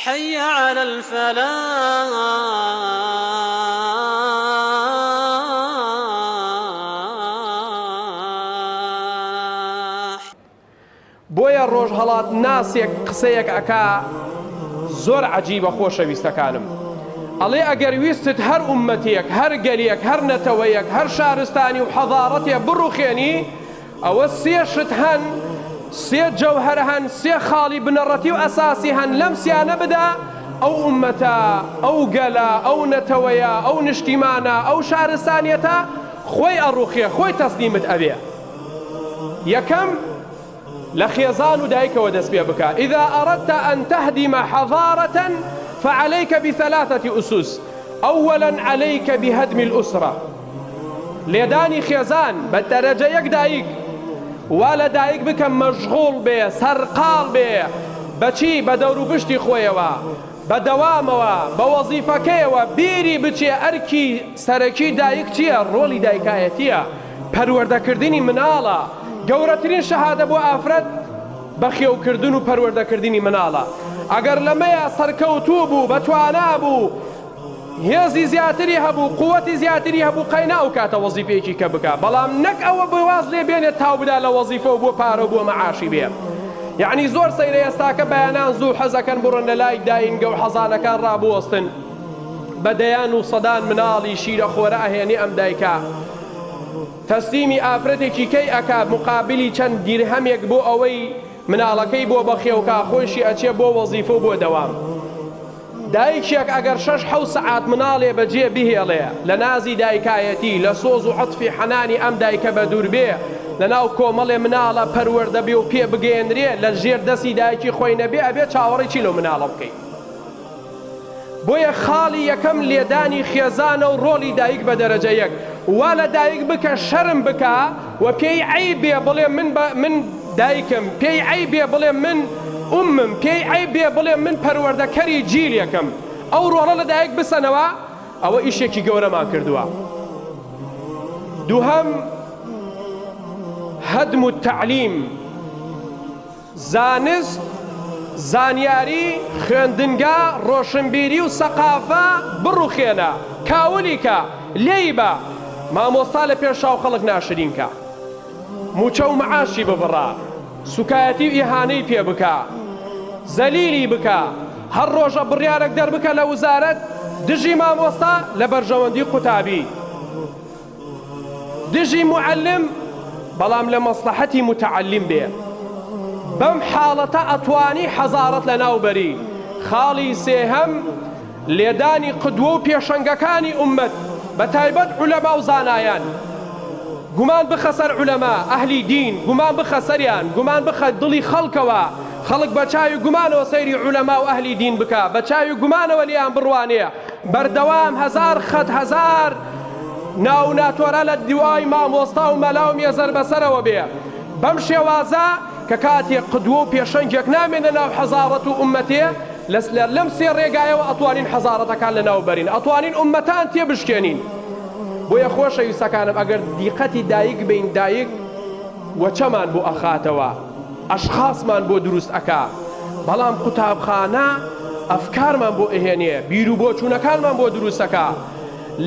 حي على الفلاح. بۆیە ڕۆژهەڵاتناسێک قسەیەک ئەکا زۆر عەجیبە خۆشەویستەکانم ئەڵێ ئەگەر ویستت هەر ئوممەتێک هەر گەلێک هەر نەتەوەیەک هەر شارستانی و حەزاڕەتێ بڕوخێنی ئەوە سێ شت هەن، سێ جەوهەر هەن، سێ خاڵی بنەڕەتی و ئەساسی هەن، لەم سیانە بدە، ئەو ئوممەتە، ئەو گەلە، ئەو نەتەوەیە، ئەو نشتیمانە، ئەو شارستانیەتە خۆی ئەڕوخێ، خۆی تەسلیمت ئەبێ. یەکەم، لە خێزان و دایکەوە دەست پێ بکە، اذا اردت ان تهدم حضارة فعلیک بثلاثة اسس، اولا علیک بهدم الاسرە. لێدانی خێزان بە دەرەجە یەک دایک وا لە دایک بکە مەشغوڵ بێ سەرقاڵ بێ بەچی بە دەوروپشتی خۆیەوە بە دەوامەوە بە وەزیفەکەیەوە بیری بچێ ئەرکی سەرەکی دایک چیە ڕۆڵی دایکایەتیە پەروەردەکردنی مناڵە گەورەترین شەهادە بۆ ئافرەت بەخێوکردن و پەروەردەکردنی مناڵە ئەگەر لەمەیا سەرکەوتوو بوو بەتوانا بوو هێزی زیاتری هەبوو قوەتی زیاتری هەبوو قەینا ئەو کاتە وەزیفەیەکی کە بکا بەڵام نەک ئەوە بۆ واز لێ بێنێت تاو بدا لە وەزیفە و بۆ پارە و بۆ مەعاشی بێ یەعنی زۆر سەیرە ئێستاکە بەیانان زوو حەزەکەن بڕۆن لە لای داینگە و حەزانەکان ڕابوەستن بە دەیان و سەدان مناڵی شیرەخۆرە ئەهێنێ ئەم دایکە تەسلیمی ئافرەتێکی کەی ئەکا مقابلی چەند دیرهەمێک بۆ ئەوەی مناڵەکەی بۆ بەخێوکا خۆیشی ئەچێ بۆ وەزیفە و بۆ دەوام. دایکێک ئەگەر شەش حەو سەعات مناڵێ بە جێ بهێڵێ لە نازی دایکایەتی، لە سۆز و عەتفی حەنانی ئەم دایکە بە دوور بێ، لە ناو کۆمەڵێ مناڵە پەروەردە بێ و پێ بگەیەنرێ، لە ژێر دەستی دایکی خۆی نەبێ ئەبێ چاوەڕێی چی لەو مناڵە بکەی؟ بۆیە خاڵی یەکەم لێدانی خێزانە و ڕۆڵی دایک بە دەرەجە یەک. وا لە دایک بکە شەرم بکا و پێی عەیب بێ بڵێ من بە من دایکم، پێی عەیب بێ بڵێ من ئومم، پێی عەیب بێ بڵێ من پەروەردەکەری جیلێکم. ئەو ڕۆڵە لە دایک بسەنەوە، ئەوە ئیشێکی گەورەمان کردووە. دووهەم، هدم التعلیم. زانست، زانیاری، خوێندنگا، ڕۆشنبیری و سەقافە بڕوخێنە، کاولی کە، لێی بە، مامۆستا لە پێش چاو خەڵک ناشرین کە، موچە و مەعاشی ببڕە، سوکایەتی و ئیهانەی پێ بکە، زەلیلی بکە، هەر ڕۆژە بڕیارەک دەربکە لە وزارەت دژی مامۆستا لە بەرژەوەندی قوتابی. دژی موعەلم بەڵام لە مەسڵەحەتی موتەعەلیم بێ بەم حاڵەتە ئەتوانی حەزاڕەت لەناو بەری خاڵی سێهەم لێدانی قدوە و پێشەنگەکانی ئوممەت بەتایبەت عولەما و زانایان گومان بخە سەر عولەما ئەهلی دین گومان بخە سەریان گومان بخە دڵی خەڵکەوە خەڵک بە چاوی گومانەوە سەیری عولەما و ئەهلی دین بکا بە چاوی گومانەوە لێیان بڕوانێ بەردەوام هەزار خەت هەزار ناو ناتۆرە لە دوای مامۆستا و مەلا و مێزەر بەسەرەوە بێ بەم شێوازە کە کاتێ قدوە و پێشەنگێک نامێنە ناو حەزاڕەت و ئوممەتێ لەس لەم سێ ڕێگایەوە ئەتوانین حەزاڕەتەکان لەناو بەرین ئەتوانین ئوممەتان تێ بشکێنین بۆیە خۆشەویستەکانم ئەگەر دیقەتی دایک بەین دایک وەچەمان بۆ ئەخاتەوە ئەشخاسمان بۆ دروست ئەکا بەڵام قوتابخانە ئەفکارمان بۆ ئەهێنێ بیروبۆچوونەکانمان بۆ دروست ئەکا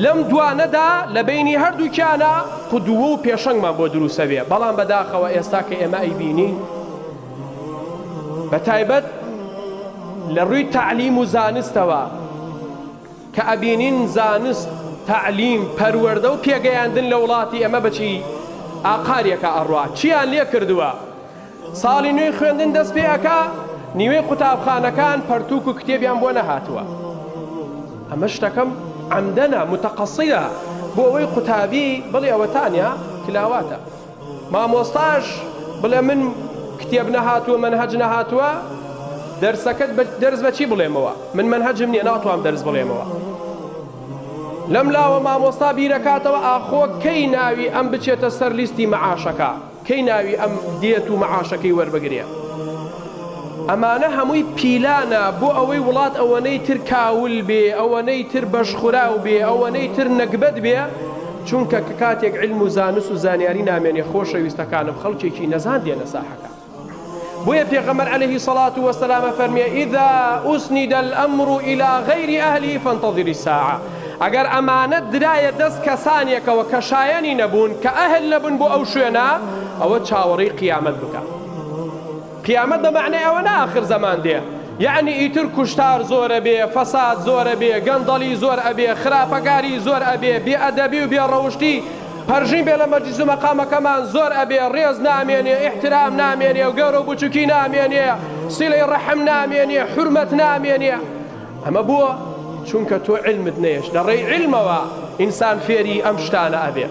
لەم دوانەدا لە بەینی هەردووکیانا قدوە و پێشەنگمان بۆ دروست ئەبێ بەڵام بەداخەوە ئێستا کە ئێمە ئەیبینین بە تایبەت لە ڕووی تەعلیم و زانستەوە کە ئەبینین زانست تەعلیم پەروەردە و پێگەیاندن لە وڵاتی ئێمە بەچی ئاقارێکا ئەڕوا چیان لێ کردووە ساڵی نوێی خوێندن دەست پێ ئەکا، نیوەی قوتابخانەکان پەرتووک و کتێبیان بۆ نەهاتووە. ئەمە شتەکەم عەمدەنە، متقصدە، بۆ ئەوەی قوتابی بڵێ ئەوەتانە کلاواتە. مامۆستاش بڵێ من کتێب نەهاتووە، مەنهەج نەهاتووە، دەرسەکەت دەرس بە چی بڵێمەوە؟ من مەنهەجم نییە ناتوانم دەرس بڵێمەوە. لەم لاوە مامۆستا بیرەکاتەوە ئاخۆ کەی ناوی ئەم بچێتە سەر لیستی مەعاشەکە؟ کەی ناوی ئەم دێت و مەعاشەکەی وەربگرێ؟ ئەمانە هەمووی پیلانە بۆ ئەوەی وڵات ئەوەنەی تر کاول بێ، ئەوەنەی تر بەشخوراو بێ، ئەوەنەی تر نەگبەت بێ، چونکە کە کاتێک عیلم و زانست و زانیاری نامێنێ خۆشەویستەکانم خەڵکێکی نەزان دێنە ساحەکە. بۆیە پێغەمبەر علیه الصلوة والسلام ئەفەرموێ، اذا اسند الامر الی غیر اهله فانتظر الساعە، ئەگەر ئەمانەت درایە دەست کەسانێکەوە کە شایەنی نەبوون، کە ئەهل نەبوون بۆ ئەو شوێنە، ئەوە چاوەڕێی قیامەت بکە. قیامەت بە مەعنای ئەوە نا ئاخر زەمان دێ، یەعنی ئیتر کوشتار زۆر ئەبێ، فەساد زۆر ئەبێ، گەندەڵی زۆر ئەبێ، خراپەکاری زۆر ئەبێ، بێ ئەدەبی و بێ ڕەوشتی پەرژین بێ لە مەجلیس و مەقامەکەمان زۆر ئەبێ، ڕێز نامێنێ، ئیحترام نامێنێ، گەورە و بچوکی نامێنێ، سیلەی ڕەحم نامێنێ، حورمەت نامێنێ. ئەمە بۆ؟ چونکە تۆ عیلمت نەیەشت. لە ڕێی عیلمەوە ئینسان فێری ئەم شتانە ئەبێ.